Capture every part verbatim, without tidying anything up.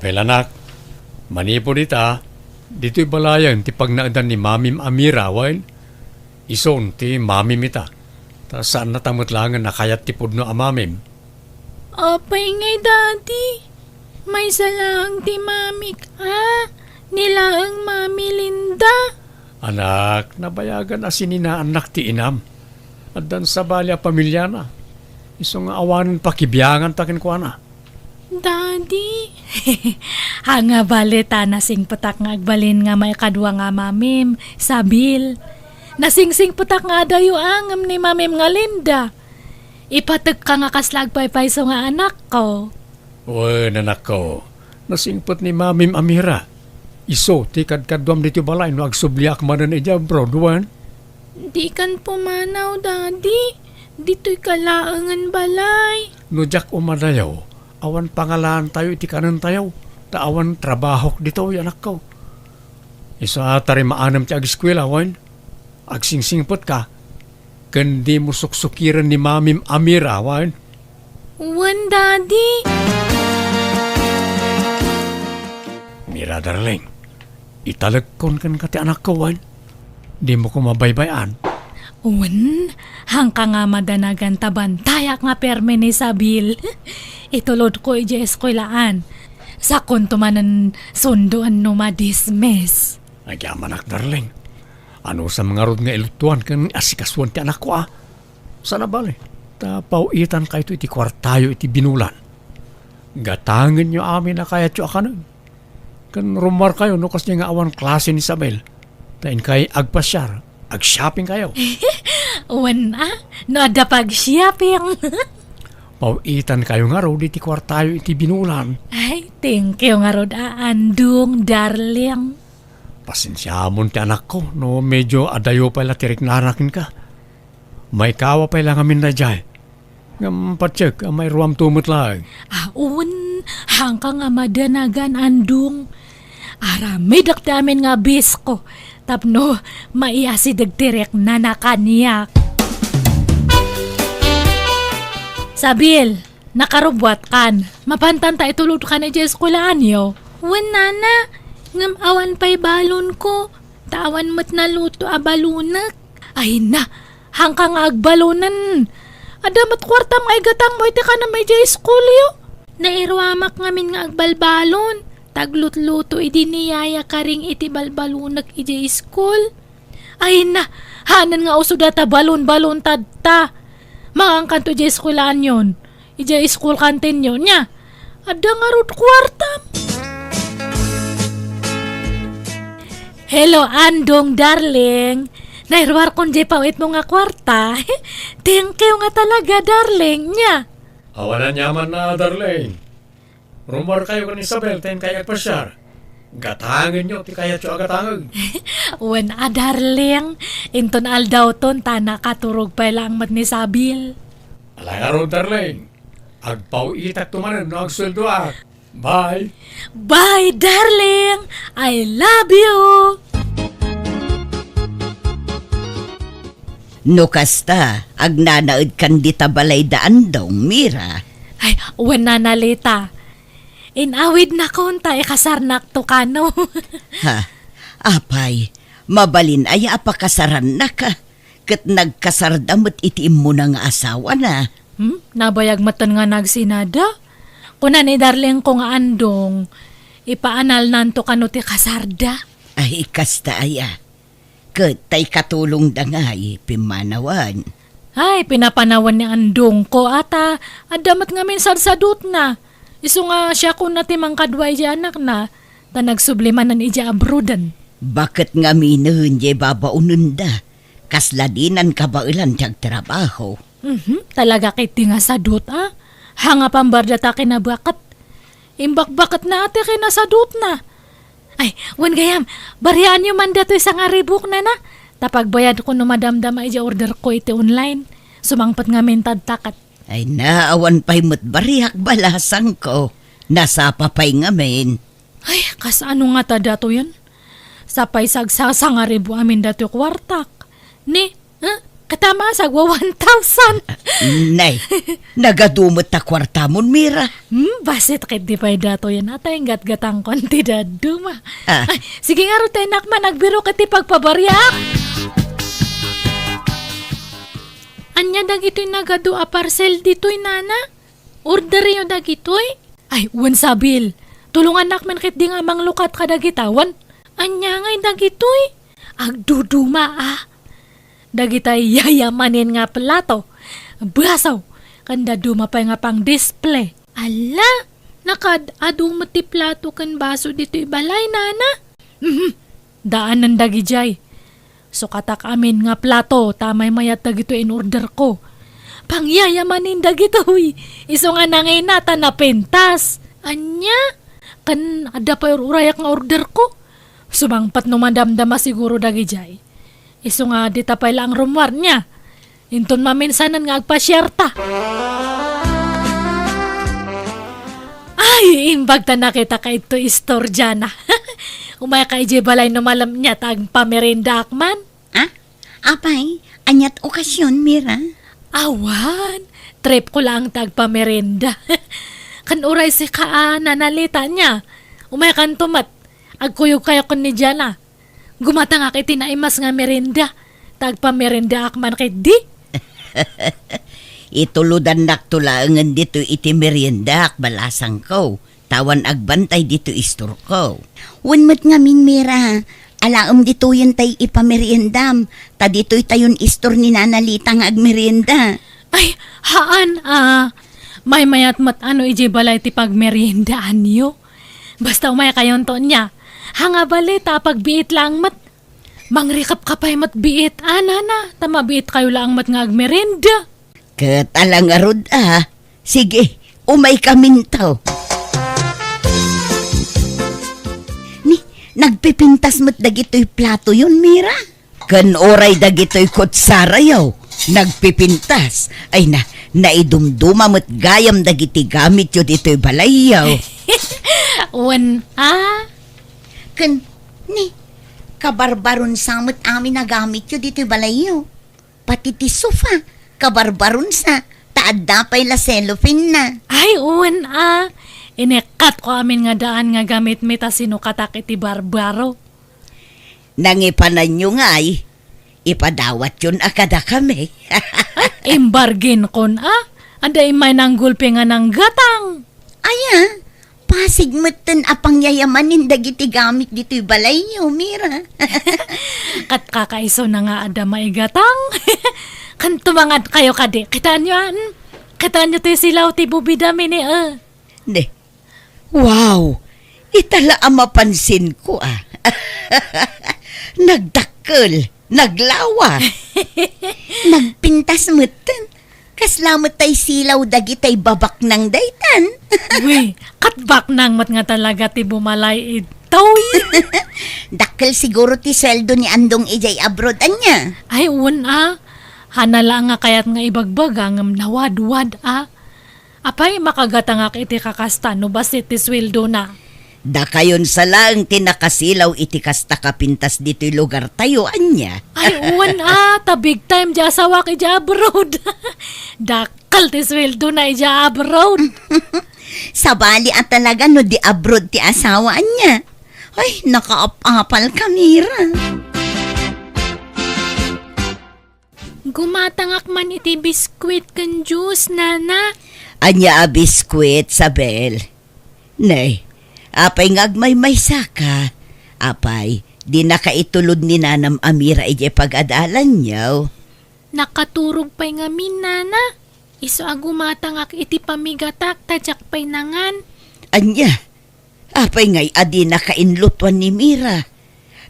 Well, anak, manipud ita, ditoy balayen ti pagnaedan ni Mamim a Mira, wen? Isun ti mamim ita. Ta saannata met laengen a kayat ti pudno a mamim. Apay ngay, Daddy? Maysa laeng ti mamik, a? Ni laeng Mami Linda? Anak, nabayagan a sininaannak ti inam. Addan sabali a pamiliana. Isu nga awanen pakibianganta kenkuana. Daddy, ania bale ta nasingpetak nga agbalin nga maikadua nga mamim, Isabel. Nasingsingpetak nga adayo a ngem ni Mamim nga Linda. Ipatekka nga kasla agpaypayso nga anakko. Wen, anakko, nasingpet ni Mamim a Mira. Isu ti kadkaduam ditoy balay no agsubliak manen idiay abroad, wen? Dikan pumanaw, Daddy. Ditoyka laengen balay. No diak umadayo, awan pangalaantayo iti kanentayo, ta awan trabahok ditoy, anakko. Isu a ta rimaanem ti ageskuela, wen? Agsingsingpetka, ken dimo suksukiren ni Mamim a Mira, wen? Wen, Daddy. Mira, darling, italekkon kenka ti anakko, wen? Dimo koma baybay-an. Wen, haanka nga madanagan ta bantayak nga permi ni Isabel. Itulodko idiay eskuelaan. Sakonto manen sundoen no madismiss. Agyamanak, darling. Anusam ngarud nga iluttuan ken asikasuan ti anakko, a? Saan a bale, ta paw-itankayto iti kuartayo iti binulan. Gatangenyo amin a kayatyo a kanen. Ken rummuarkayo no kasdiay nga awan klase ni Isabel, ta inkay agpasiar, agshoppingkayo. Wen a, no adda pag-shopping. Paw-itankayo ngarud iti kuartayo iti binulan. Ay, thank you ngarud a, Andong, darling. Pasensiamon ti anakko no medio adayo pay la ti riknana kenka. Maikawa pay la ngamin daydiay ngem patiek a mairuamto met laeng. A, wen, haanka nga madanagan, Andong. Aramidek ti amin nga bisko tapno maiasideg ti riknana kaniak. Isabel, nakarubbuatkan. Mapantanta itulodkan idiay eskuelaanyo. Wen, nana, ngem awan pay balonko, ta awan met naluto a balonek. Ay na, haanka nga agbalonen. Adda met kuartam nga igatangmo iti kanam idiay iskulyo. Nairuamak ngamin nga agbalbalon, ta aglutluto idi ni Yaya Karing iti balbalonek idiay iskul. Ay na, haanen nga usodda ta balon-balon tadta. Mangankanto idiay eskuelaanyon. Idiay school canteen-yo, nia? Adda ngarud kuartam. Hello, Andong, darling. Nairuarkon diay paw-itmo nga kuarta. Thank you nga talaga, darling, nia? Awan aniamanna, darling. Rummuarkayo ken Isabel ta inkay agpasiar. Gatangenyo ti kayatyo a gatangeg. Wen a, darling, inton aldawton ta nakaturog pay laeng met ni Isabel. Ala ngarud, darling. Agpaw-itakto manen no agsueldoak. Bye. Bye, darling. I love you. No kasta, agnanaedkan dita balay da Andong, Mira. Ay, wen, Nana Lita. Inawidnakon ta ikasarnakto kano. Ha? Apay, mabalin aya a pakasarannaka? Ket nagkasarda met iti immuna nga asawana. Hmm? Nabayag metten nga nagsinada? Kuna ni darlingko nga Andong, ipaanalnanto kano ti kasarda. Ay, kasta aya. Ket ta ikatulongda ngay pimmanawan. Ay, pinapanawan ni Andongko, a, ta adda met ngamin sadsadutna. Isu nga siakon a ti mangkadua idiay anakna, ta nagsubli manen idiay abroaden. Baket ngaminen diay babaonenda, kasla dinan kabaelan ti agtrabaho. Mhm, talaga ketdi nga sadut, a? Haan nga pambarda ta kinabaket. Imbakbaketna a ti kinasadutna. Ay, wen gayam, bariaanyo man datoy sangaribuk, Nana. Ta pagbayadko no madamdama idiay orderko iti online. Sumangpet ngamin tadta ket. Ay na, awan pay met bariak, balasangko. Nasapa pay ngamin. Ay, kasano ngata datoyen? Sapay sagsasangaribu amin datoy kuartak. Ni, ha? Ket ta masagwa one thousand. Nay, nagadu met ta kuartamon, Mira. Hmm, bassit ket di pay datoyen a ta inggatgatangkon ti dadduma. Ah. Ay, sige ngarud ta innak man, agbirok iti pagpabariak. Ania dagitoy nagadu a parcel ditoy, nana? Orderyo dagitoy? Ay, wen, Sabil. Tulongannak man ketdi nga manglukat kadagita, wen? Ania ngay dagitoy? Agduduma, a. Dagitay yayamanen nga plato, baso, ken dadduma pay nga pang-display. Alla, nakaad-adu met ti plato ken baso ditoy balay, nana? Mhm. Daanen dagidiay. Sukatak amin nga plato ta maymayat dagitoy in-orderko. Pangyayamanen dagitoy. Isu nga nangina ta napintas. Ania? Ken adda pay ur-urayak nga orderko. Sumangpet no madamdama siguro dagidiay. Isu nga dita pay laeng rummuarna. Inton maminsanen nga agpasiarta. Ay, imbag ta nakitaka iti istorya na. Umayka idiay balay no malem nia ta agpameriendaak man. Ah? Apay, aniat okasion, Mira? Awan, tripko laeng ta agpamerienda. Ken uray sika a nanalita nia. Umaykanto met, agkuyogkayo ken ni Diana. Gumatangak iti naimas nga merienda, ta agpameriendaak man ketdi. Itulodannakto laengen ditoy iti meriendaak, balasangko, ta awan agbantay ditoy istorko. Wen met ngamin, Mira, alaem ditoyen tay ipameriendam, ta ditoy tayon istor ni Nana Lita nga agmerienda. Ay, haan, a. Maymayat met no idiay balay ti pagmeriendaanyo. Basta umaykayonto nia. Haan nga bale ta pagbiit laeng met. Mangrikapkapay met biit, a, nana, ta mabiitkayo laeng met nga agmerienda. Ket ala ngarud, a. Sige, umaykaminto. Ni, nagpipintas met dagitoy platoyon, Mira? Ken uray dagitoy kutsarayo, nagpipintas. Ay na, naidumduma met gayam dagiti gamityo ditoy balayyo. Wen, a? Ken, ni, kabarbarunsa met amin a gamityo ditoy balayyo. Pati ti sofa, kabarbarunsa, ta adda pay la cellophane na. Ay, wen, a. Inekkatko amin nga daan nga gamitmi ta sinukatak iti barbaro. Nangipananyo ngay, ipadawatyon a kadakami. Imbarginkon, a. Adda immay nanggulpi nga nanggatang. Aya, pasig metten a pangyayamanen dagiti gamit ditoy balayyo, Mira. Ket kakaisuna nga adda maigatang. Ken tumangadkayo kadi. Kitaenyo, a? Hmm? Kitaenyo ti silaw ti bubidami ni, a. Ne, Wow! Ita la a mapansinko, a. Nagdakkel, naglawa. Nagpintas metten. Kasla met tay silaw dagitay babaknang daytan. Uy, ket baknang met nga talaga ti bumalay itoy. Dakkel siguro ti sueldo ni Andong idiay abroad, ania? Ay, wen, a. Haan la nga kayat nga ibagbaga ngem nawadwad, a. Apay, makagatangak iti kakasta no bassit ti sueldona? Dakayon sa laeng ti nakasilaw iti kasta ka pintas ditoy lugartayo, ania? Ay, wen, a, ta big time ti asawak idiay abroad. Dakkel ti sueldona idiay abroad. Sabali a talaga no di abroad ti asawa, ania? Ay, nakaap-apal ka, Mira. Gumatangak man iti biskuit ken juice, nana. Ania a biskuit, Sabel? Nay, apay nga agmaymaysaka? Apay, dinaka itulod ni nanam a Mira idiay pag-adalanyo? Nakaturog pay ngamin, nana. Isu a gumatangak iti pamigatak ta diak pay nangan. Ania? Apay ngay a dinaka inlutuan ni Mira?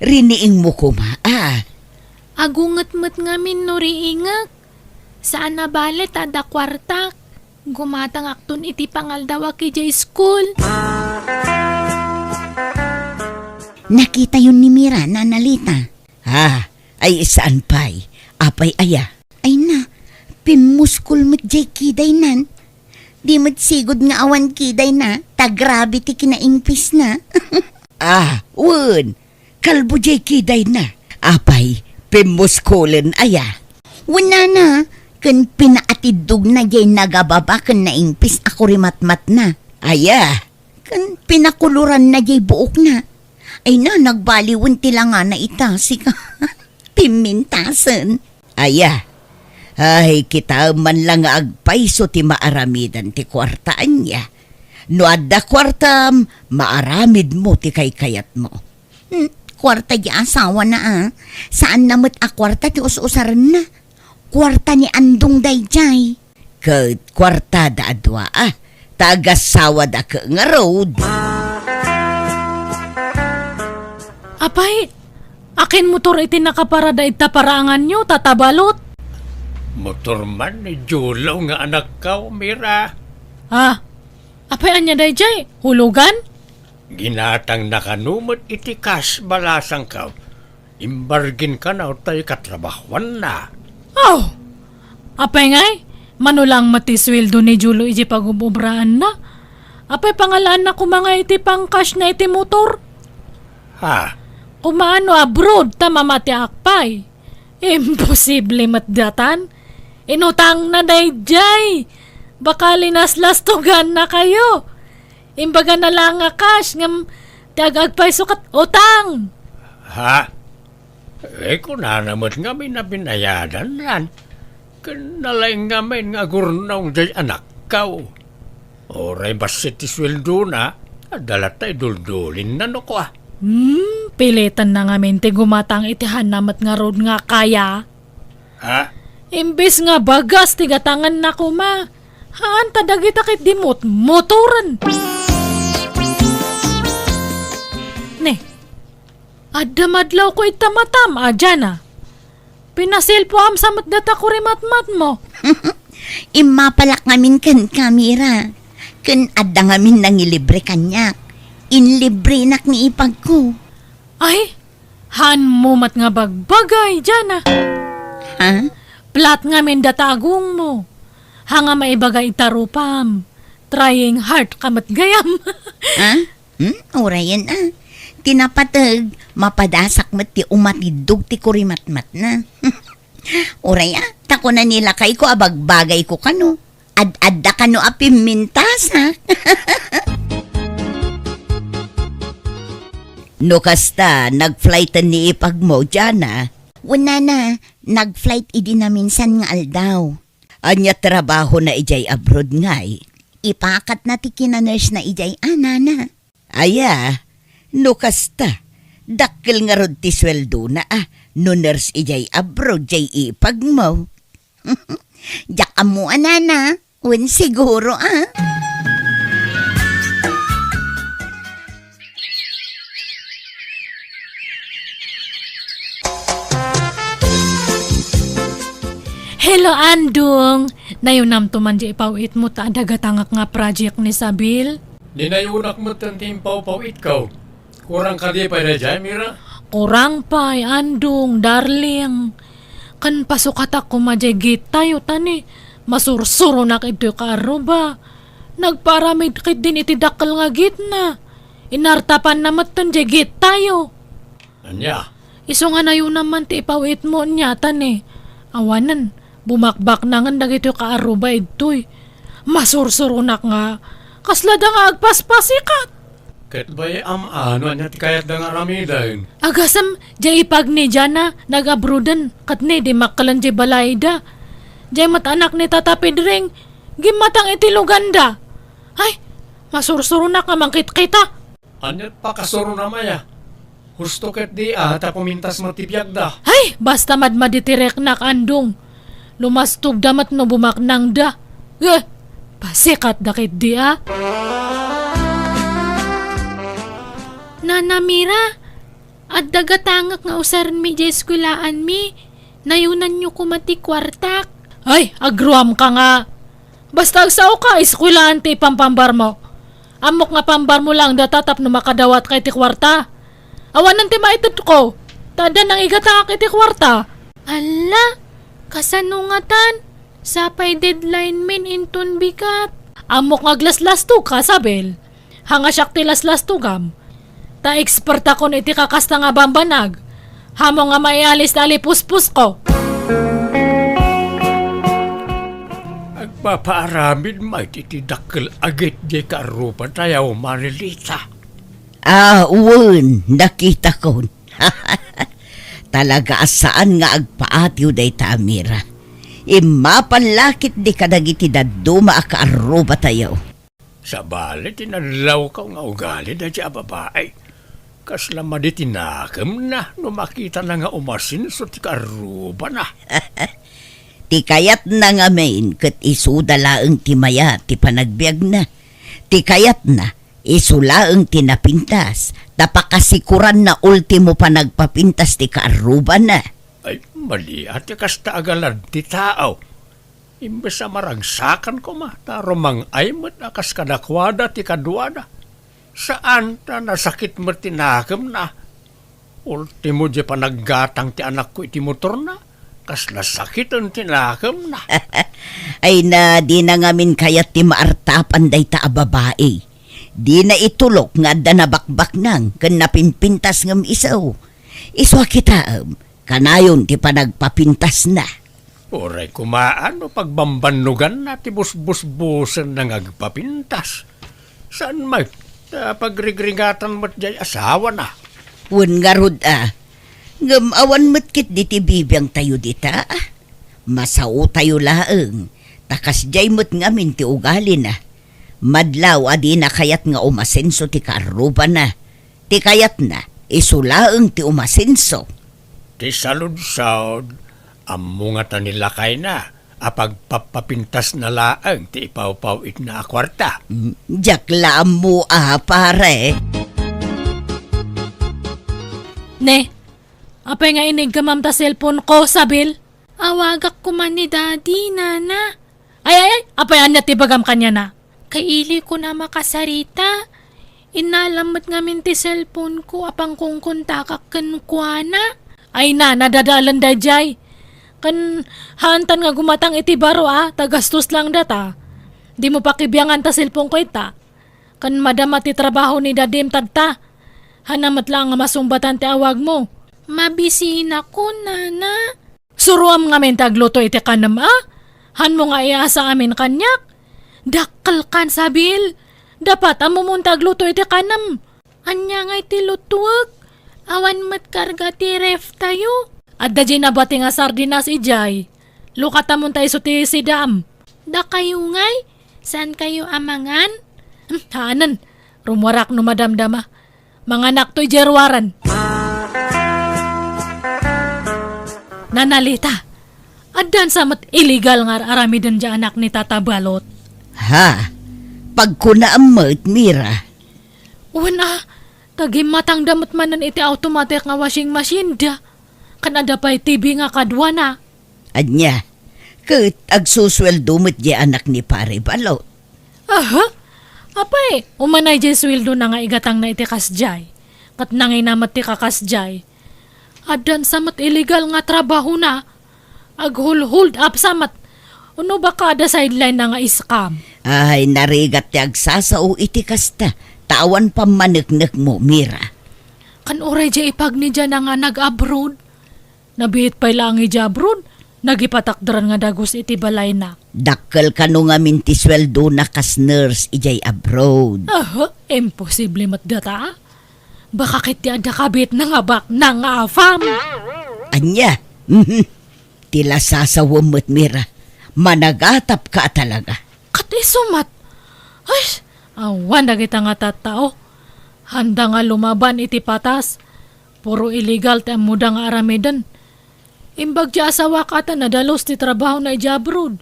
Riniingmo koma, a? Agunget met ngamin no riingek. Saan a bale ta adda kuartak. Gumatangakton iti pangaldawak idiay school. Nakitayon ni Mira, Nana Lita. Ah, ay saan pay? Apay aya? Ay na, pimmuskol met jay kidaynan. Di met sigud nga awan kidayna, ta grabe ti kinaingpisna. Ah, wen, kalbo jay kidayna. Apay, pimmuskolen aya? Wen nana, ken pinaatiddogna jay nagababa ken naingpis a kurimatmatna. Aya? Ken pinakuloranna jay buokna. Ay na, nagbaliwen ti langana ita, sika. Pimmintasen. Aya? Ay, kitaem man la nga agpayso ti maaramidan ti kuarta ania. No adda kuartam, maaramidmo ti kaykayatmo. Hmm, kuarta di asawana, a. Saanna met a kuarta ti us-usarenna. Kuarta ni Andong daydiay. Ket kuartada a dua, a. Ta agasawada ket ngarud. Apay, akin motor iti nakaparada ita paraanganyo, tatabalot? Motor man ni Julo nga anakkaw, Mira. Ah, apay ania daydiay? Hulugan? Ginatangna kano met iti kas balasangkaw. Imbargin kano tay katrabahuanna. Oh! Apay ngay, mano lang met ti sueldo ni Julo iti pagub-obraanna? Apay pangalaanna koma nga iti pangkasna iti motor? Ha? Kumaano abroad ta mamatiak pay? Imposible met datan. Inutangna daydiay. Baka linaslastuganna kayo. Imbagana lang nga cash ngem ti ag-agpayso ket utang. Ha? Eh, kunana met ngamin a binayadan lan. Ken nalaing ngamin nga agurnong jay anakkaw. Uray bassit ti sueldona, adda latta iduldulinna no kua. Hmm, pilitanna ngamin ti gumatang iti haanna met ngarud nga kaya. Ha? Imbes nga bagas ti gatanganna koma, haan ta dagita ket di mot-, motoren. Ne, adda madlawko ita matam, a, Jana. Pinasilpoam sa met data kurimatmatmo. Immapalak ngamin kenka, Mira. Ken adda ngamin nangilibre kaniak. Inlibrenak ni ipagko. Ay, haanmo met nga bagbagay, Jana. Ha? Plat ngamin data agongmo. Haan nga maibaga ita rupam. Trying hard ka met gayam. Ha? Hmm? Urayen, a. Ti napateg, mapadasak met ti umatiddog ti kurimatmatna. Uray, a, ta kuna ni lakayko a bagbagayko kano. Ad-adda kano a pimmintasak. No kasta, nag-flighten ni ipagmo, Jana? Wen nana, nag-flight idi naminsan nga aldaw. Ania trabahona idiay abroad ngay? Ipakatna ti kina-nurse na idiay a, nana. Aya, no kasta, dakkel ngarud ti sueldona a no nurse idiay abroad diay ipagmo. Diak ammo a, nana, wen siguro a. Hello, Andong! Nayunamto man diay ipaw-itmo ta adda gatangak nga project ni Sabil? Ninayunak metten ti impawpaw-itko. Kurang kadi pay daydiay, Mira? Kurang pay, Andong, darling. Ken pasukatak koma diay gittayo ta ni, masursuronak idtoy kaarruba. Nagpaaramid ketdin iti dakkel nga gitna. Inartapanna metten diay gittayo. Ania? Isu nga nayunam man ti ipaw-itmo nia ta ni, awanen, bumakbaknangen dagitoy kaarruba idtoy. Masursuronak nga, kasla da nga agpaspasikat. Ket bay-am a no ania ti kayatda nga aramiden. Agasem, diay ipag ni Jana, nag-abroaden, ket ni dimmakkelen diay balayda. Diay met anak ni Tata Pedring, gimmatang iti luganda. Ay, masursuronak nga mangkitkita. Ania't pakasurona, Maya? Husto ketdi a ta pumintas met ti biagda. Ay, basta madmadi ti riknak, Andong. Lumastogda met no bumaknangda. Eh, pasikatda ketdi a. Nana Mira, adda gatangak nga usarenmi diay eskuelaanmi. Nayunanyo koma ti kuartak. Ay, agruamka nga. Basta agsaoka, eskuelaan ti ipampambarmo. Ammok nga pambarmo laeng data tapno makadawatka iti kuarta. Awanen ti maitedko, ta adda nangigatangak iti kuarta. Alla, kasano ngatan? Sapay deadline min inton bigat. Ammok nga aglaslastogka, Sabel. Haan nga siak ti laslastogam. Ta ekspertakon iti kakasta nga bambanag. Haanmo nga maialis ti alipuspusko. Mapaaramid met iti dakkel a gitdi kaarrubatayo, Marilita. Ah, wen, nakitakon. Talaga a saan nga agpaatiw dayta a Mira. Immapan la ketdi kadagiti dadduma a kaarrubatayo. Sabali ti nadlawko nga ugali daydi a babai. Kasla madi ti nakemna no makitana nga umasenso ti kaarrubana. Ti kayatna ngamin ket isuda laeng ti mayat ti panagbiagna. Ti kayatna, isu laeng ti napintas, ta pakasikuranna ultimo panagpapintas ti kaarrubana. Ay, mali a ti kasta a galad ti tao. Imbes a maragsakan koma, ta rumang-ay met a kas kadakuada ti kaduada. Saan ta nasakit met ti nakemna. Ultimo, di panaggatang ti anakko iti motorna, kas nasakiten ti nakemna. Ay na, dina ngamin kayat ti maartapan dayta a babai. Dina itulok nga adda nabakbaknang ken napimpintas ngem isu. Isu a kitaem, kanayon ti panagpapintasna. Uray koma no pagbambannoganna ti busbusbusenna nga agpapintas. Saan met ta pagrigrigatan met jay asawana. Wen ngarud a, ngem awan met ketdi ti bibiangtayo dita. Masaotayo laeng, ta kasdiay met ngamin ti ugalina. Madlaw a dina kayat nga umasenso ti kaarrubana. Ti kayatna, isu laeng ti umasenso. Ti saludsod, ammo ngata ni lakayna a pagpappapintasna laeng ti ipawpaw-itna a kuarta. Mm, diak la ammo a, pare. Ne, apay nga iniggamam ta cellphone ko, Sabil? Awagak koma ni Daddy, Nana. Ay, ay, ay, apay ania ti bagam kaniana? Kailikon a makasarita. Innalam met ngamin ti cellphone ko a pangkongkontakak kenkuana. Ay na, nadadalan daydiay. Ken haantan nga gumatang iti baro a, ta gastos lang data. Dimo pakibiangan ta cellphone ko ita. Ken madama ti trabaho ni Dadim tadta. Haanna met laeng nga masungbatan ti awagmo. Mabisinakon, Nana. Suroam ngamin ti agluto iti kanem a? Haanmo nga iasa amin kaniak? Dakkelkan, Sabil. Dapat ammomon ti agluto iti kanem. Ania ngay ti lutuek? Awan met karga ti ref tayo. Adda jay nabati nga sardinas idiay. Lukatamon ta isu ti sidam. Dakayo ngay? Saankayo a mangan? Hmm, haanen. Rumuarak no madamdama. Manganakto idiay ruaren. Nanalita, addan sa met illegal nga ar-aramiden diay anak ni Tata Balot. Ha? Pagkunaam met, Mira. Wen a, ta gimmatangda met manen iti automatic nga washing machine da. Ken adda pay T V nga kaduana. Ania, ket agsusueldo met diay anak ni Pare Balot. Aha? Apay, umanay diay sueldona nga igatangna iti kasdiay. Ket nangina met ti kakasdiay. Addan sa met illegal nga trabahona. Aghol-hold up sa met. Uno baka adda sideline na nga scam. Ay, narigat ti agsasao iti kasta. Ta awan pammaneknekmo, Mira. Kan uray diay ipagnidiana nga nag-abroad. Nabiit pay laeng idiay abroad, nagipatakderan nga dagus iti balayna. Dakkel kano ngamin ti sueldona kas nurse idiay abroad? Aha, imposible met data, a? Baka ket ti adda kabiitna nga baknang nga afam. Ania? Mhm. Ti la sasawem met, Mira. Managatapka a talaga. Ket isu met. Ay, awan dagita nga tattao. Haanda nga lumaban iti patas. Puro illegal ti ammoda nga aramiden. Imbag ti asawak a ta nadalus ti trabahona idiay abroad.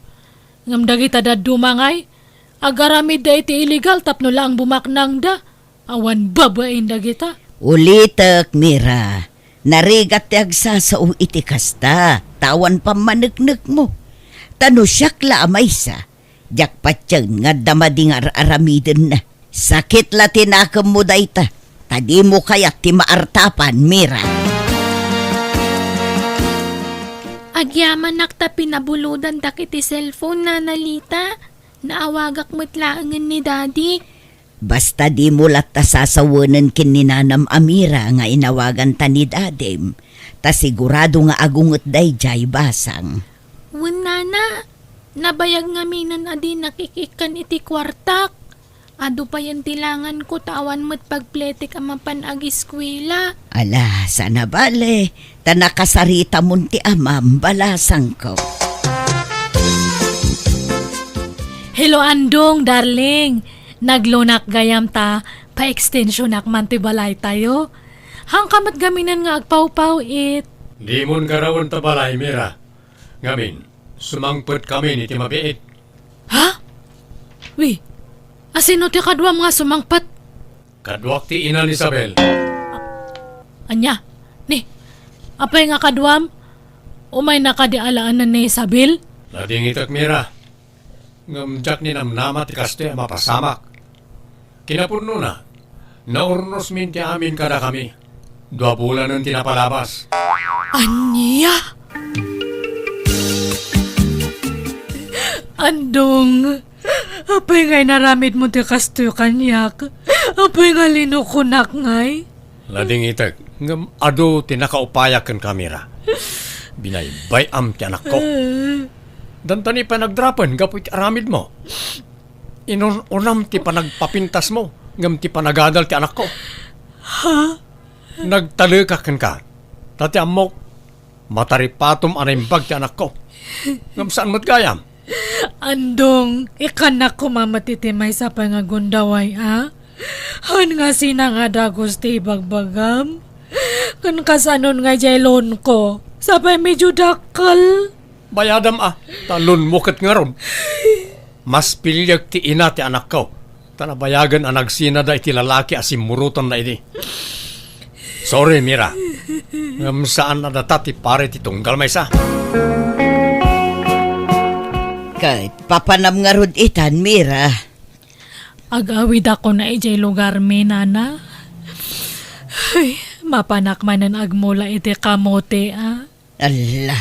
Ngem dagita dadduma ngay, agaramidda iti illegal tapno laeng bumaknangda. Awan babain dagita. Ulitek, Mira, narigat ti agsasao iti kasta, ta awan pammaneknekmo. Ta no siak la a maysa, diak patien nga adda madi nga ar-aramidenna. Sakit la ti nakemmo dayta, ta dimo kayat ti maartapan, Mira. Agyamanak ta pinabulodandak iti cellphone, Nana Lita. Naawagak met laengen ni Daddy. Basta dimo latta sasawenen ken ni Nanam a Mira nga inawaganta ni Dadim, ta sigurado nga agunget daydiay basang. Wen, Nana, Nabayag ngaminen a dinak ik-ikkan iti kuartak. Adu payen ti langanko ta awan met pagpletek a mapan agiskuela. Ala, saan a bale, ta nakasaritamon ti amam, balasangko. Hello, Andong, darling. Naglunak gayam ta pa-extensionak man ti balaytayo. Haanka met ngaminen nga agpawpaw-it. Dimon garawen ta balay, Mira. Ngamin, sumangpetkami iti mabiit. Ha? Wi, asino ti kaduam nga sumangpet? Kaduak ti ina ni Isabel. Ania? Ni, apay nga kaduam? Umayna kadi alaenen ni Isabel? Nadingitek, Mira. Ngem diak ninamnama ti kastoy a mapasamak. Kinapudnona, naurnosmin ti amin kadakami. Dua bulanen ti napalabas. Ania? Andong, apay nga inaramidmo ti kastoy kaniak? Apay nga linukonak ngay? Nadingitek, ngem adu ti nakaupaya kenka, Mira. Binaybay-am ti anakko. Dantani pay nagdrapen gapu iti aramidmo. Inun-unam ti panagpapintasmo, ngem ti panagadal ti anakko. Ha? Nagtaleka kenka. Ta ti ammok, mataripatom a naimbag ti anakko. Ngem saan met gayam? Andong, ikkannak koma met iti maysa pay nga gundaway, a? Haan nga sinangada Agosto ibagbagam? Ken kasanon nga idiay loan ko? Sapay medyo dakkel. Bayadam a, ta loan mo ket ngarud. Mas piliek ti ina ti anakko, ta nabayagen a nagsinada iti lalaki a simmurotanna idi. Sorry, Mira. Ngem saan a data ti pare ti tunggal maysa. Ket papanam ngarud itan, Mira. Agawidakon a idiay lugarmi, nana. Ay, mapanak manen agmula iti kamote, a? Alla,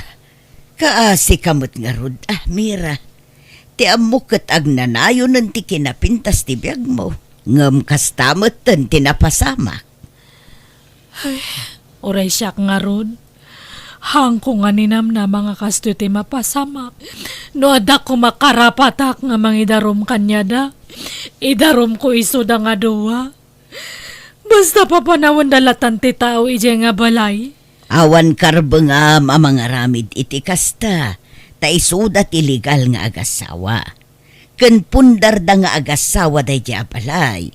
kaasika met ngarud, a, Mira. Ti ammok ket agnanayonen ti kinapintas ti biagmo, ngem kasta metten ti napasamak. Ay, uray siak ngarud. Haanko nga ninamnama nga kastoy ti mapasamak. No adda koma karapatak nga mangidarum kaniada, idarumko isuda nga dua. Basta papanawenda latan ti tao idiay nga balay. Awan karbengam a mangaramid iti kasta, ta isuda ti legal nga agasawa. Ken pundarda nga agasawa daydiay a balay,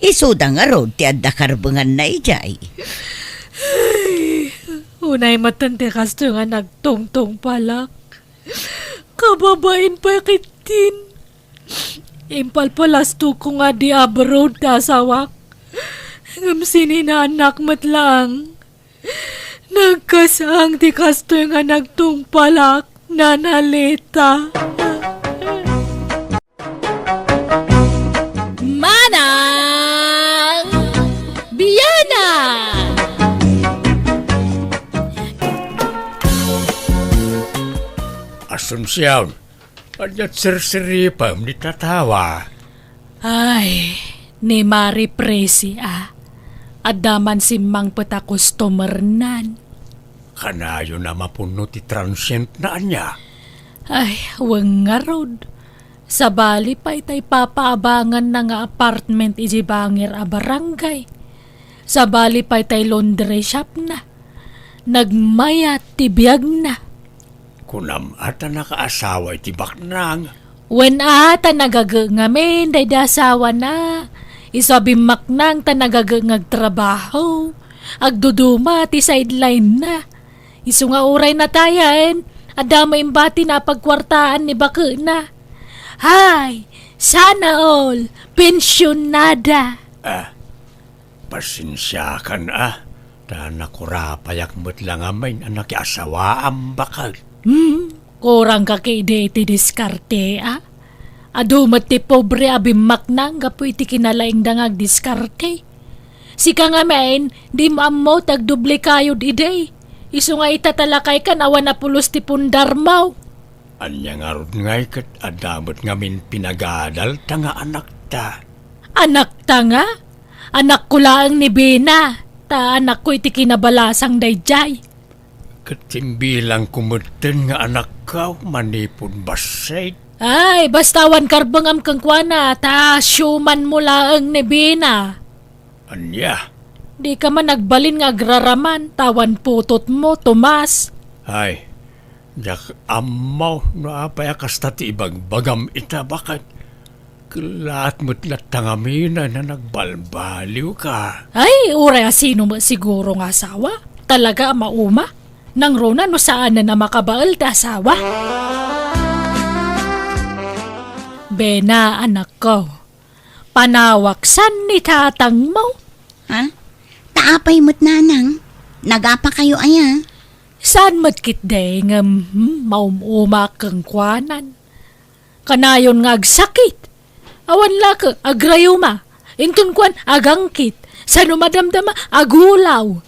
isuda ngarud ti adda karbenganna idiay. Ay, unay metten ti kastoy nga nagtungtungpalak. Kababain pay ketdin. Impalpalastokko nga di abroad ti asawak. Ngem sininaannak met laeng. Nagkasang ti kastoy nga nagtungpalak, Nana Leta. Manang Biana! Asuncion, ania sirsiripem dita tawa? Ay, ni Mari Presi a. Adda man simmangpet a customernan. Kanayon a mapunno ti transient na ania? Ay, wen ngarud. Sabali pay tay papaabanganna nga apartment iti bangir a barangay. Sabali pay tay laundry shop na. Nagmayat ti biagna. Kunam a ta nakaasawa iti baknang? Wen a, ta nagage ngamin daydi asawana. Isu a bimmaknang ta nagage nga agtrabaho. Agduduma ti sideline na. Isu nga uray natayen, adda met imbati na a pagkuartaan ni bakena. Hay, sana all, pensionada. Ah, Pasensiakan a, ta nakurapayak met la ngamin a nakiasawaam baket. Hmm, kurangka ketdi iti diskarte a. Adu met ti pobre a bimmaknang gapu iti kinalaingda nga agdiskarte. Sika ngamin, dimo ammo ti agdublikayod idi. Isu nga ita ta lakaykan awan a pulos ti pundarmo. Ania ngarud ngay ket adda met ngamin pinagadalta nga anakta? Anakta nga? Anakko laeng ni Bina, ta anakko iti kinabalasang daydiay. Ket imbilangko metten nga anakko manipud bassit. Ay, basta awan karbengam kenkuana, ta siumanmo laeng ni Bina. Ania? Dika man agbalin nga agraraman, ta awan putotmo, Tomas. Ay, diak ammo no apay a kasta ti ibagbagam ita, baket. Kellaat met latta ngamin a nagbalbaliwka. Ay, uray a sino met siguro nga asawa? Talaga a mauma? Nangruna no saanen a makabael ti asawa? Bena, anakko. Panawaksan ni tatangmo. Ha? Ta apay met, nanang? Nagapakayo aya? Saan met ketdi ngem, hmm, maum-umaak kenkuanan. Kanayon nga agsakit. Awan la ket agrayuma. Inton kuan, agangkit. Sano madamdama, agulaw.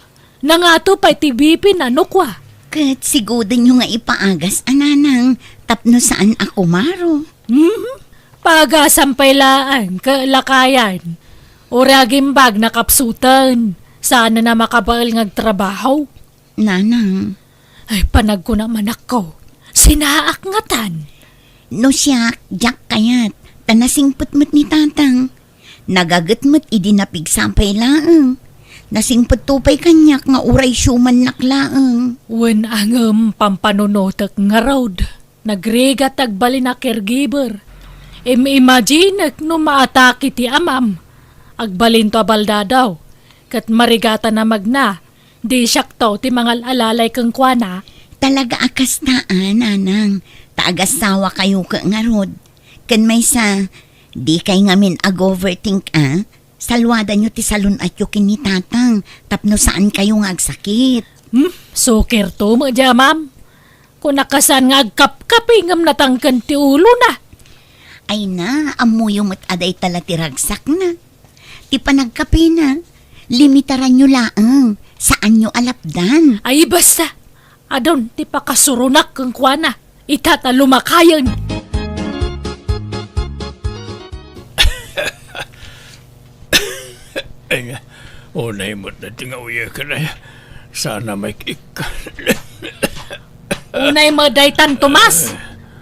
Nangato pay ti B P na no kua. Ket sigudenyo nga ipaagas a, nanang, tapno saan a kumaro. Mhm. Paagasam pay laeng, ket lakayan. Uray agimbag nakapsuten. Saan a makabael nga agtrabaho. Nanang. Ay, panagkuna manakko. Sinaak ngatan. No siak, diak kayat. Ta nasingpet met ni tatang. Nagaget met idi napigsa pay laeng. Nasingpetto pay kaniak nga uray siumannak laeng. Wen a ngem pampanunotek ngarud. Nagrigat ti agbalin a caregiver. Im-imaginek no maatake ti amam. Agbalinto a baldadaw. Ket marigatan a magna. Di siakto ti mangal-alalay kenkuana. Talaga a kasta a, nanang. Ta agasawakayo ket ngarud. Ken maysa, dikay ngamin ag-overthink a. Saluadanyo ti salun-atyo ken ni tatang tapno saankayo nga agsakit. Hmm, sukirto met diay amam. Kunak a saan nga agkapkapi ngem natangken ti ulona. Ay na, ammoyo met a dayta la ti ragsakna. Ti panagkapina, limitaranyo laeng, saanyo a lapdan. Ay, basta, adun ti pakasuronak kenkuana, ita ta lumakayen. Ay nga, unay met dayta nga uyek, ay. Sana may kik-, Unay met daytan, Tomas.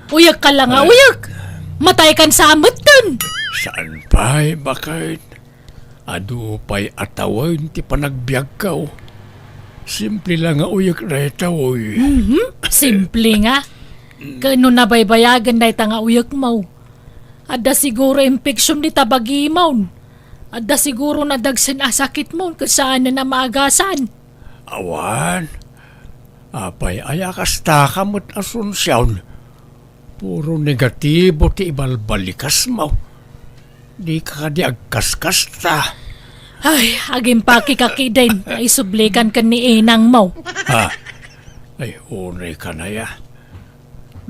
Uyek ka la nga Ay. Uyek. Mataykan sa ametten. Saan pay, baket? Adu pay a tawen ti panagbiagko. Simple la nga uyek dayta, oy. Mhm. Simple nga. Ken no nabaybayagen dayta nga uyekmo, adda siguro infection dita bagimon. Adda siguro nadagsen a sakitmon ket saanen a maagasan. Awan. Apay aya kastaka met, Asuncion? Puro negatibo ti ibalbalikasmo. Dika kadi agkaskasta. Ay, agimpakek ketdin nga isublikan ken ni inangmo. Ha? Ay, unay ka na ya.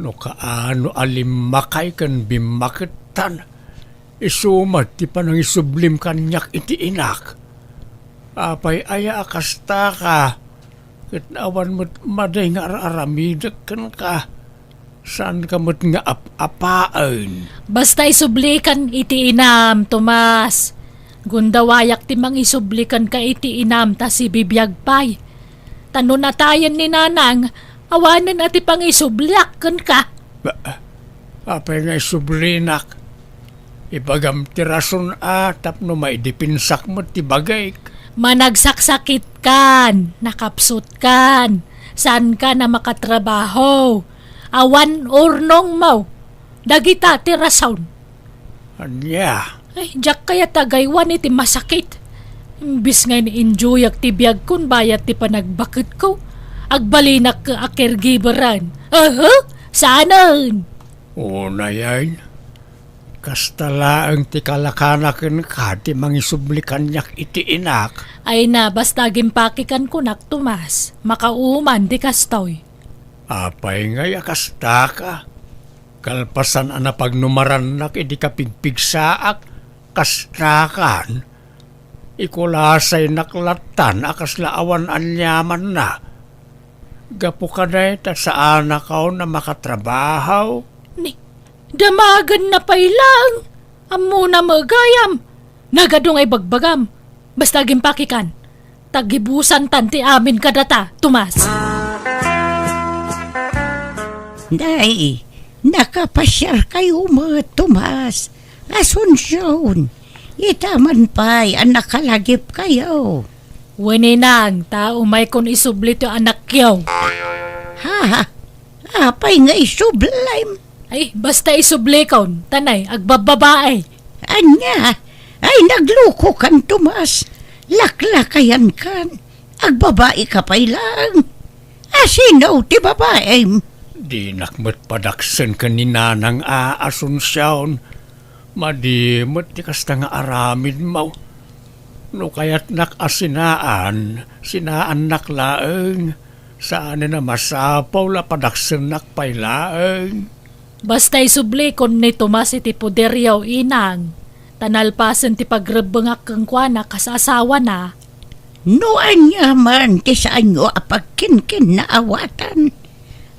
No kaano a limmakay ken bimmakettan, isu met ti panangisublim kaniak iti inak. Apay aya a kastaka, ket awan met madi nga ar-aramidek kenka, saanka met nga ap-apaen. Basta isublikan iti inam, Tomas. Gundawayak ti mangisubli kenka iti inam ta sibibiag pay. Ta no natayen ni nanang, awanen a ti pangisubliak kenka. Ba, apay nga isublinak? Ibagam ti rason a tapno maidepensak met ti bagik. Managsaksakitkan, nakapsutkan, saankan a makatrabaho. Awan urnongmo. Dagita ti rason. Ania? Ay, diak kayat agaywan iti masakit. Imbis nga in-enjoyak ti biagkon bayat ti panagbaketko, agbalinak a caregiveran. Aha, saanen? Unayen, kasta laeng ti kalakana kenka ti mangisubli kaniak iti inak. Ay na, basta agimpakekan kunak, Tomas. Makauman ti kastoy. Apay ngay a kastaka? Kalpasan a napagnumarannak idi kapigpigsaak, kastakan. Ikulasaynak lattan a kasla awan aniamanna. Gapu kadayta, saanakon a makatrabaho. Ni, damagenna pay laeng. Ammona met gayam. Nagadu nga ibagbagam. Basta agimpakekan. Tagibusantan ti amin kadata, Tomas. Day, Nakapasiarkayo met, Tomas, Asuncion. Ita man pay a nakalagipkayo. Wen, inang, ta umaykon isubli ti anakyo. Ha? Apay nga isublim? Ay, basta isublikon, ta nay, agbabbabae. Ania? Ay, naglukokan, Tomas. Laklakayankan. Agbabaika pay laeng. Asino ti babaem? Dinak met padaksen ken ni Nanang a Asuncion. Madi met ti kasta nga aramidmo. No kayatnak a sinaan, sinaannak laeng. Saanen a masapul a padaksennak pay laeng. Basta isublikon ni Tomas iti poderyo, inang, ta nalpasen ti pagrebbengak kenkuana kas asawana. No ania man ti saanyo a pagkinkinnaawatan,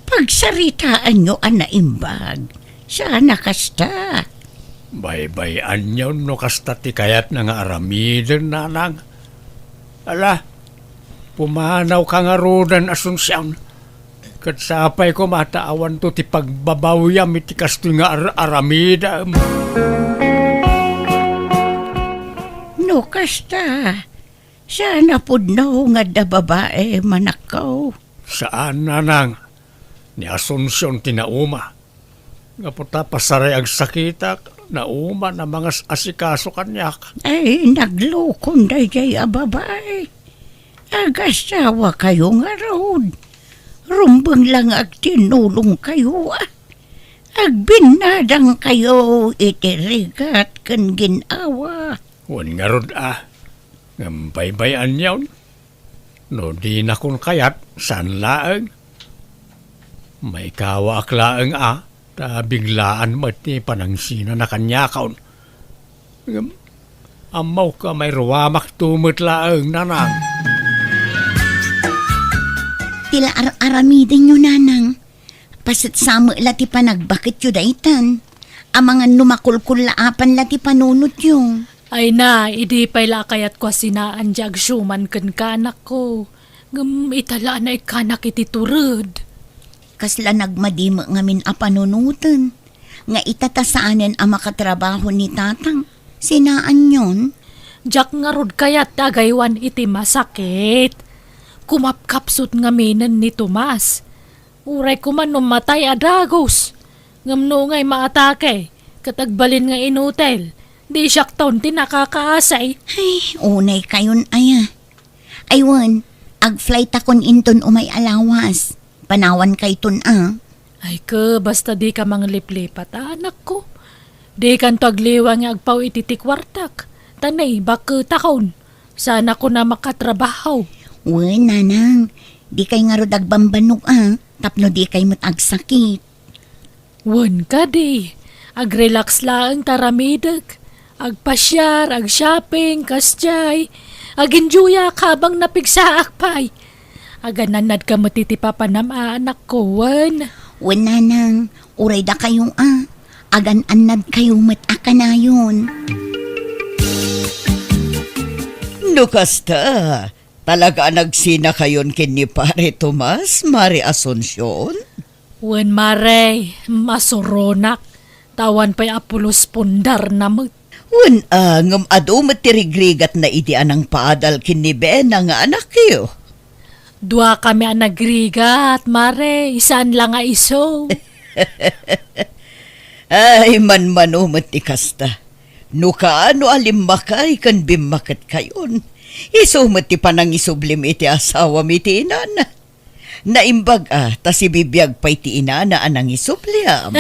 pagsaritaanyo a naimbag. Saan a kasta? Baybay-anyon no kasta ti kayatna nga aramiden, Nanang. Ala, pumanawka ngaruden, Asuncion. Ket sapay koma ta awanto ti pagbabawyam iti kastoy nga ar-aramidem. No kasta, saan a pudno nga adda babaem, anakko? Saan, Nanang. Ni Asuncion ti nauma. Gapu ta pasaray agsakitak, nauman a mangas-asikaso kaniak. Ay, naglukon daydiay a babai. Agasawakayo ngarud. Rumbeng la nga agtinnulongkayo, a. Agbinnadangkayo iti rigat ken gin-awa. Wen ngarud, a. Ngem baybay-anyon. No dinakon kayat, saan laeng. Maikawaak laeng a, ta biglaan met ti panangsinana kaniakon. Ngem, ammok a mairuamakto met laeng, Nanang. Ti la ar-aramidenyo, Nanang. Pasetsa met la ti panagbaketyo daytan. Amangan no makulkullaapan la ti panunotyo. Ay na, idi pay la a kayatko a sinaan ti agsuman kenka, anakko. Ngem ita la a naikkanak iti tured. Kasla nagmadi met ngamin a panunoten, nga ita ta saanen a makatrabaho ni tatang, sinaanyon? Diak ngarud kayat ti agaywan iti masakit. Kumapkapsut ngaminen ni Tomas. Uray koma no matay a dagus. Ngem no ngay maatake, ket agbalin nga inutil, di siakton ti nakakaasay. Ay, unay kayon aya. Ay wen, agflight akon inton umay a lawas. Panawan kayton a. Ay ke, basta di ka mangliplipat, a, anakko. Di kanto agliwa nga agpaw iti ti kuartak. Ta naibakketakon. Saan a kuna makatrabaho. Wen, nanang, di kay ngarud agbambannog a, tapno di kay met agsakit. Wen kadi, agrelax laeng ta aramidek. Agpasiar, agshopping, kasdiay. Aginjoyak habang napigsaak pay. Agan-annadka met iti papanam a anakko, wen? Wen, nanang, uray dakayo a. Agan-annadkayo met a kanayon. No kasta, talaga a nagsinakayon ken ni Pare Tomas, Mare Asuncion? Wen, Mare, masuronak. Ta awan pay a pulos pundarna met. Wen a, ngem adu met ti rigrigatna idi a nangpaadal ken ni Bena nga anakyo. Duakami a nagrigat, Mare, saan la nga isu. Ay, manmano met ti kasta. No kaano a limmakay ken bimmaketkayon, isu met ti panangisublim iti asawami ti inana. Naimbag a ta sibibiag pay ti inana a nangisubliam.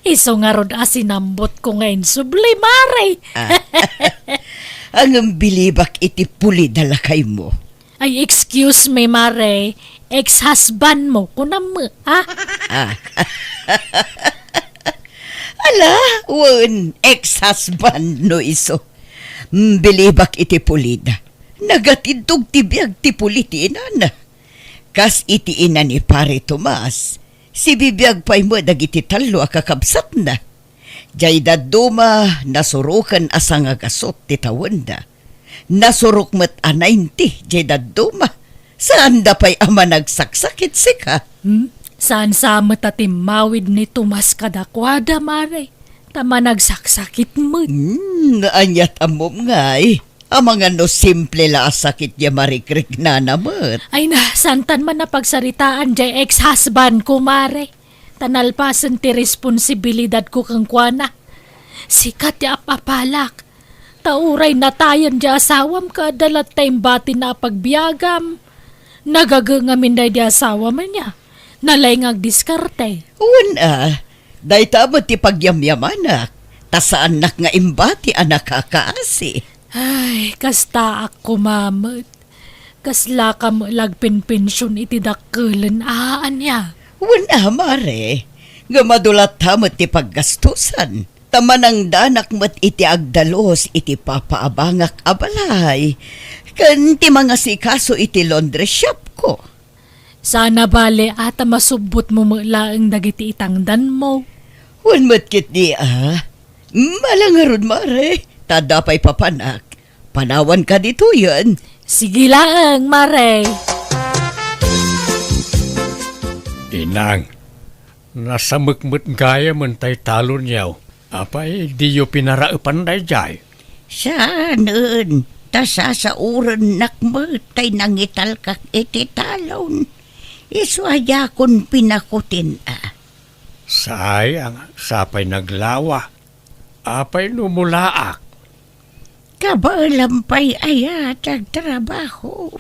Isu ngarud a sinambotko nga insubli, Mare. Ah. Ngem bilibak iti pulid a lakaymo. Ay, excuse me, Mare. Ex-husbandmo, kunam, a? Ah. Ala, wen, ex-husband no isu. Mm, bilibak iti pulid. Nagatiddog ti biag ti puli ti inana. Kas iti ina ni Pare Tomas, sibibiag pay met dagiti tallo a kakabsatna. Jay dadduma, nasuroken a sangagasut ti tawenda. Nasurok met a ninety jay dadduma. Saanda pay a managsaksakit sika. Hmm? Saan sa met a timmawid ni Tomas kadakuada, Mare, ta managsaksakit met. Hmm, aniat ammom ngay? Amangan no simple la a sakit diay marikriknana met. Ay na, santan man a pagsaritaan diay ex-husband ko, Mare. Ta nalpasen ti responsibilidad ko kenkuana. Sika ti ap-apalak. Ta uray natayen diay asawam ket adda latta imbatina a pagbiagam. Nagagengamin daydi asawam ania. Nalaing nga agdiskarte. Wen a, dayta met ti pagyamyamanak. Ta saannak nga imbati a nakakaasi. Ay, kastaak koma met. Kaslaka met la agpenpension iti dakkelen a ania. Wen a, Mare, ngem adu latta met ti paggastusan. Ta manangdanak met iti agdalus iti papaabangak a balay, ken ti mangasikaso iti laundry shop ko. Saan a bale a ta masubbotmo met laeng dagiti itangdanmo. Wen met ketdi a. Mala ngarud, Mare, ta adda pay papanak. Panawanka ditoyen. Sige laeng, Mare. Inang, nasamek met gayamen tay talonyo. Apay, diyo pinaraepan daydiay? Saanen, ta sasaorennak met tay nangitalkak iti talon. Isu a diakon pinakutin a. Sayang, sapay naglawa. Apay no mulaak? Kabaelam pay aya ti agtrabaho.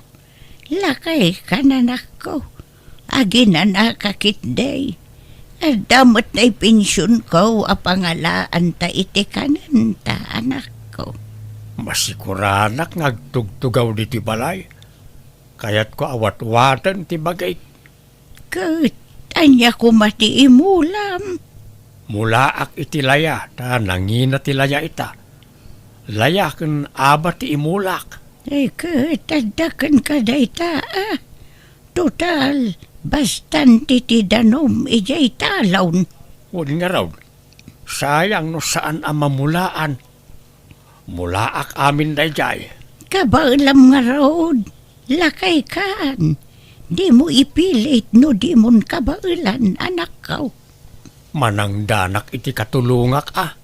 Lakayka, anakko. Aginanaka ketdi. Adda met nay pensionko a pangalaanta iti kanenta, anakko. Masiguranak nga agtugtugaw ditoy balay. Kayatko a watwaten ti bagik. Ket ania koma ti imulam? Mulaak iti laya, ta nangina ti laya ita. Laya ken aba ti imulak. Eh, ket adda kenka dayta, a? Total, bastante ti danum idiay talon. Wen ngarud, sayang no saan a mamulaan. Mulaak amin daydiay. Kabaelam ngarud, lakaykan. Dimo ipilit no dimon kabaelan, anakko. Manangdanak iti katulongak a.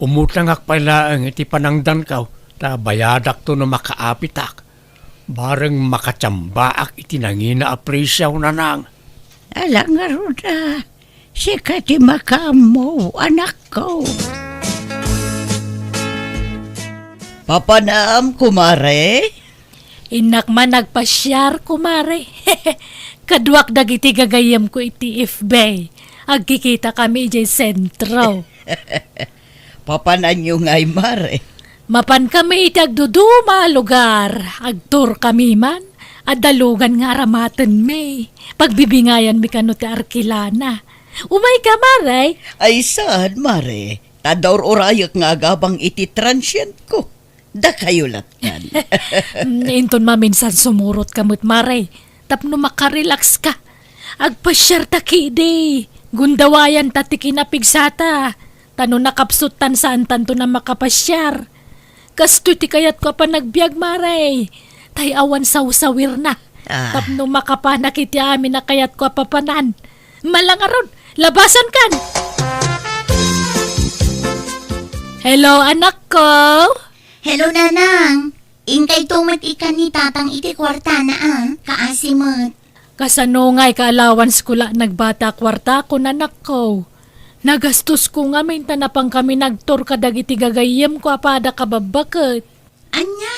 Umutangak pay laeng iti panangdanko, ta bayadakto no makaapitak. Bareng makatiambaak iti nangina a presio, nanang. Ala ngarud a, sika ti makaammo, anakko. Papanam, kumare? Innak man agpasiar, kumare. Kaduak dagiti gagayyemko iti F B. Agkikitakami idiay sentro. Papananyo ngay, mare? Mapankami iti agduduma a lugar. Agtourkami man. Adda lugan nga aramatenmi. Pagbibingayanmi kano ti arkilana. Umayka, mare? Ay, saan, mare? Ta daur-urayek nga agabang iti transientko. Dakayo lattan. Mm, inton maminsan sumurotka met, mare, tapno makarelaxka. Agpasiarta ketdi. Gundawayanta ti kinapigsata. Ta no nakapsuttan, saantanto a makapasiar. Kastoy ti kayatko a panagbiag, mare. Tay awan sawsawirna. Ah. Tapno makapanak iti amin a kayatko a papanan. Mala ngarud, labasankan! Hello, anakko! Hello, nanang! Inkayto met ikkan ni tatang iti kuartana, a? Kaasi met. Kasano ngay, ka-allowance ko la nagbati a kuartakon, anakko? Nagastosko ngamin ta napankami nagtour kadagiti gagayyemko a pada kababbaket. Ania?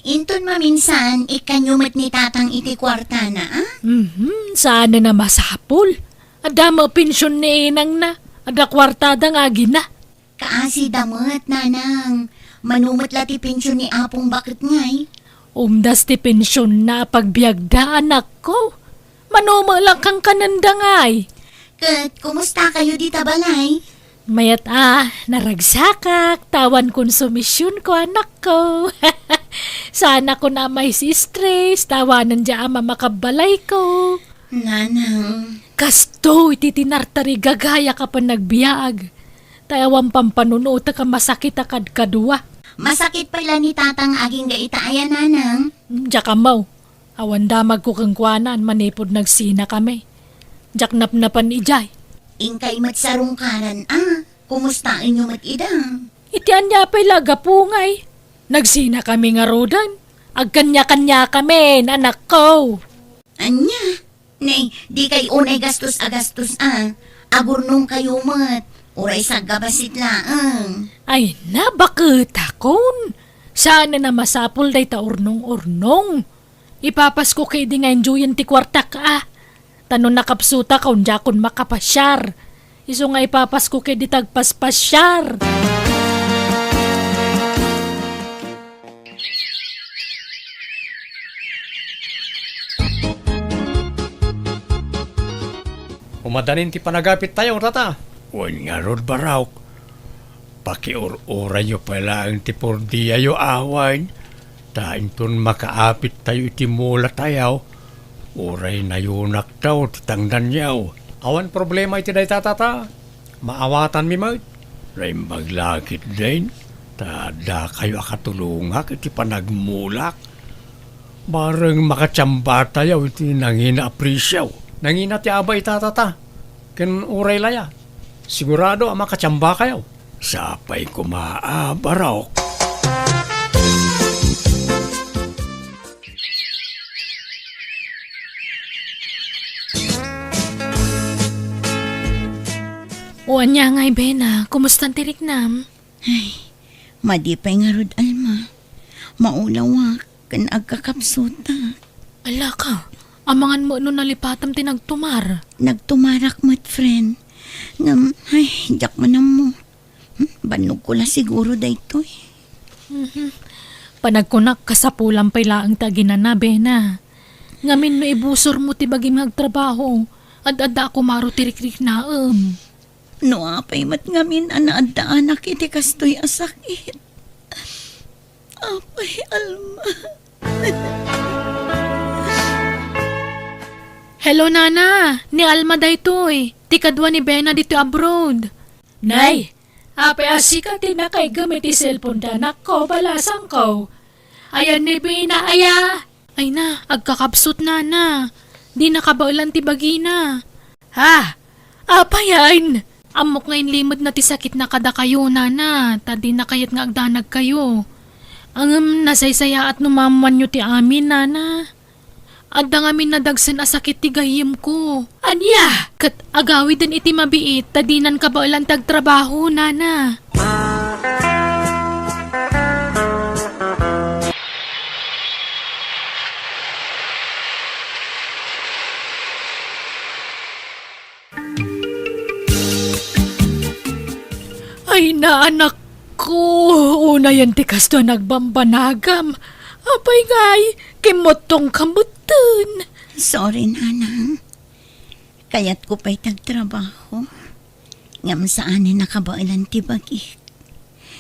Inton maminsan, ikkanyo met ni tatang iti kuartana, a? Mhm, saanen a masapul. Adda met pension ni inangna. Adda kuartada nga agina. Kaasida met, nanang. Mano met la ti pension ni apong baket ngay? Umdas ti pensionna a pagbiagda, anakko. Mano met la kankanenda ngay? Ket kumustakayo dita balay? Mayat a, naragsakak, ta awan konsumisionko, anakko. Saanakon a mai-stress, ta awanen diay ama makabbalayko. Nanang. Kastoy ti tinartarigagayak a panagbiag. Ta awan pampanunotek a masakit a kadkadua. Masakit pay la ni tatang agingga ita aya, nanang? Diak ammo. Awan damagko kenkuana manipud nagsinakami. Diak napnapan idiay. Inkay met sarungkaran a. Kumustaenyo met ida? Iti ania pay la a gapu ngay? Nagsinakami ngaruden. Agkaniakaniakamin, anakko. Ania? Nay, dikay unay gastos a gastos a. Agurnongkayo met. Uray saggabassit laeng. Ay na, baketakon. Saanen a masapul dayta urnong-urnong. Ipapasko ketdi nga enjoyen ti kuartak a. Ta no nakapsutak, diakon makapasiar. Isu nga ipapasko ketdi ti agpaspasiar. Umadanin ti panagapittayo, tata. Wen ngarud, Barok. Pakiur-urayyo pay laeng ti pordiayo awan, ta inton makaapittayo iti mulatayo, uray nayunaktayo ti tangdanyo. Awan problema iti dayta, tata. Maawatanmi met. Naimbag la ketdin, ta addakayo a katulongak iti panagmulak. Bareng makatiambatayo iti nangina a presio. Nangina ti aba ita, tata. Ken uray la ya, sigurado a makatiambakayo. Sapay koma a, Barok. O ania ngay, Bena, kumustan ti riknam? Ay, madi pay ngarud, Alma. Maulawak ken agkakapsutak. Ala ka, amangan met no nalipatam ti nagtumar. Nagtumarak met, friend. Ngem, ay, diak man ammo. Hmm, bannogko la siguro daytoy. Mhm. Panagkunak, kasapulam pay laeng ti aginana, Bena. Ngamin no ibusormo ti bagim nga agtrabaho, ad-adda a kumaro ti rikriknaem. No apay met ngamin a naaddaanak iti kastoy a sakit? Apay, Alma. Hello, Nana. Ni Alma daytoy. Ti kadua ni Bena ditoy abroad. Nay, apay a sika ti nakaiggem iti cellphone da, anakko, balasangko? Ayan ni Bena, aya? Ay na, agkakapsut, Nana. Di nakabaelan ti bagina. Ha? Apayen? Ammok nga inlimedna ti sakitna kadakayo, Nana, ta dina kayat nga agdanagkayo. Ngem nasaysayaat no maammoanyo ti amin, Nana. Adda ngamin nadagsen a sakit ti gayyemko. Ania? Ket agawiden iti mabiit ta dinan kabaelan ti agtrabaho, Nana. Ay, naanakko, unayen ti kastoy a nagbambanagam. Apay ngay, kimmuttongka metten. Sorry, Nanang. Kayatko pay ti agtrabaho. Ngem saanen a kabaelan ti bagik.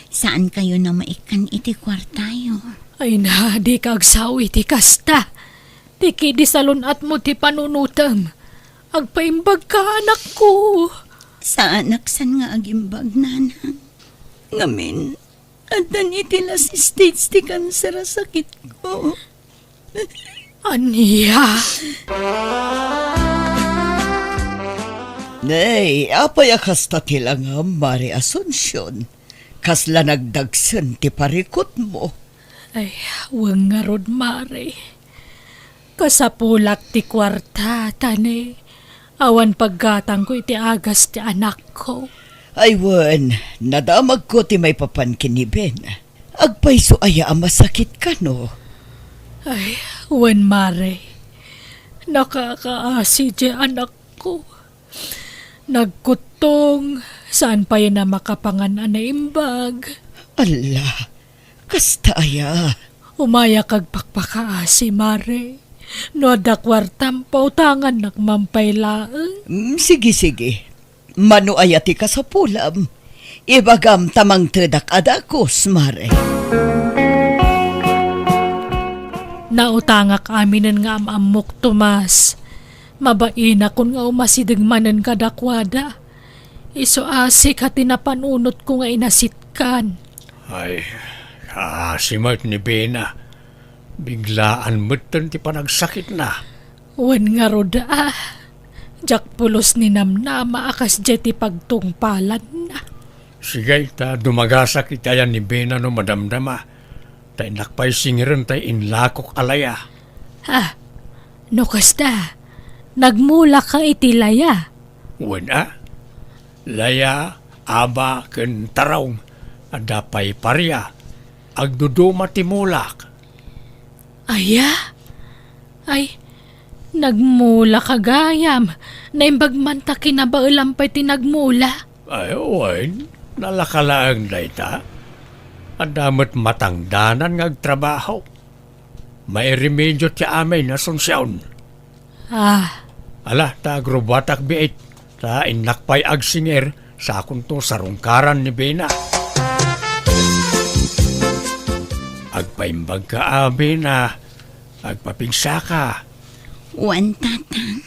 Saankayon a maikkan iti kuartayo. Ay na, dika agsao iti kasta. Ti kidi salun-atmo ti panunotem. Agpaimbagka, anakko. Saanak saan nga agimbag, Nanang. Ngamin, addan iti last stage ti kanser a sakitko. Ania? Nay, apay a kasta ti langam, Mare Asuncion? Kasla nagdagsen ti parikutmo. Ay, wen ngarud, Mare. Kasapulak ti kuarta, ta ne, awan paggatangko iti agas ti anakko. Ay wen, nadamagko ti maipapan ken ni Ben. Agpayso aya a masakit kano? Ay, wen, Mare. Nakakaasi ti anakko. Nagkuttong, saan payen a makapangan a naimbag. Alla, kasta aya? Umayak agpakpakaasi, Mare. No adda kuartam, pautangannak man pay laeng. Mm, sige, sige. Mano aya ti kasapulam? Ibagam ta mangtedak a dagus, Mare. Nautangak aminen nga am-ammok, Tomas. Mabainakon nga umasideg manen kadakuada. Isu a sika ti napanunotko nga inasitkan. Ay, kaasi met ni Bena. Biglaan metten ti panagsakitna. Wen ngarud a, Diak pulos ni namnama a kasdiay ti pagtungpalanna. Sige, ta dumagasak iti ayan ni Bena no madamdama. Ta innak pay singirenta ti inlakok a laya. Ah, no kasta, nagmulak ka iti laya? Wen a, laya, aba, ken tarong, adda pay paria. Agduduma ti mulak. Aya? Ay, nagmula ka gayam. Naimbag man ta kinabaelam pay ti nagmula. Ay, wen, nalaka laeng dayta. Adda met matangdanan nga agtrabaho. Mairemedio ti amin, Asuncion. Ah. Ala, ta agrubuatak biit, ta innak pay agsingir, sakonto sarungkaran ni Bena. Agpaimbagka a, Bena, agpapigsaka. Wen, Tatang.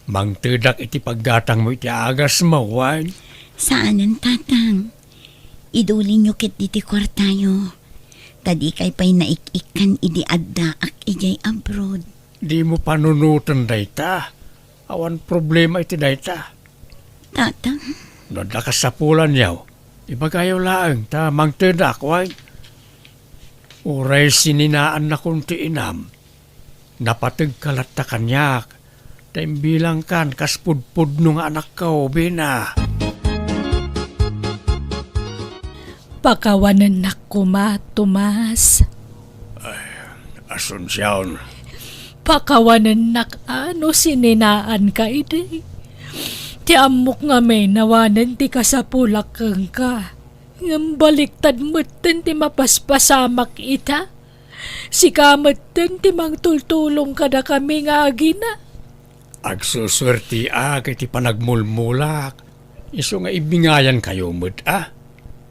Mangtedak iti paggatangmo iti agasmo, wen? Saanen, Tatang. Idulinyo ketdi ti kuartayo. Ta dikay pay naik-ikkan idi addaak idiay abroad. Dimo panunoten dayta. Awan problema iti dayta. Tatang. No adda kasapulanyo, ibagayo laeng ta mangtedak, wen? Uray sininaannakon ti inam, napategka latta kaniak, ta imbilangkan kas pudpudno nga anakko, Bena. Pakawanennak koma, Tomas. Ay, Asuncion. Pakawanennak a no sininaanka idi. Ti ammok ngamin awanen ti kasapulak kenka. Ngem baliktad metten ti mapaspasamak ita. Sika metten ti mangtultulong kadakami nga agina. Agsusuertiak iti panagmulmulak. Isu nga ibingayankayo met a.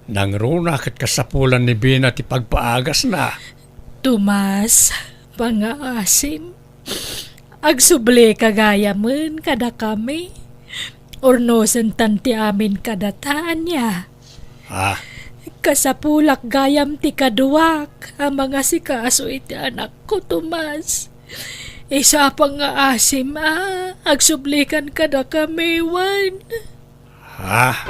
Nangruna ket kasapulan ni Bena ti pagpaagasna. Tomas, pangaasim. Agsublika gayamen kadakami. Urnosentan ti amin kadata, ania? Ah. Kasapulak gayam ti kaduak a mangasikaso iti anakko, Tomas. Isu a pangaasim a agsublikan kadakami, wen. Ha?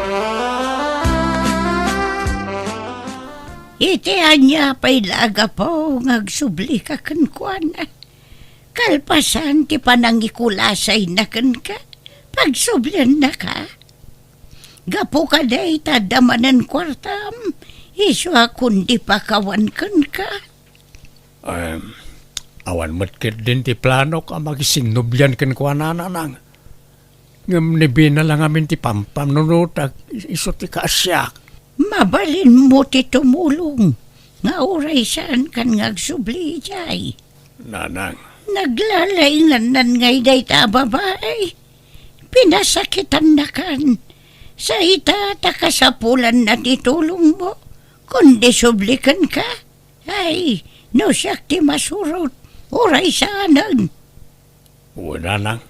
Iti ania pay la a gapu nga agsublika kenkuana? Kalpasan ti panangikulasayna kenka, pagsubliannaka. Gapu kadi ta adda manen kuartam, isu a kundi pakawan kenka. Em, awan met ketdin ti planok a makisinnublian kenkuana, Nanang. Ngem ni Bena la ngamin ti pampanunotak, isu ti kaasiak. Mabalinmo ti tumulong nga uray saankan nga agsubli idiay. Nanang. Naglalaingannan ngay dayta a babai. Pinasakitannakan. Sa ita ta kasapulanna ti tulongmo, kundi sublikenka. Ay, no siak ti masurot, uray saanen. Wen, Nanang.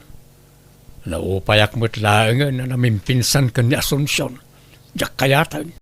Naupayak met laengen a namimpinsan ken ni Asuncion. Diak kayaten.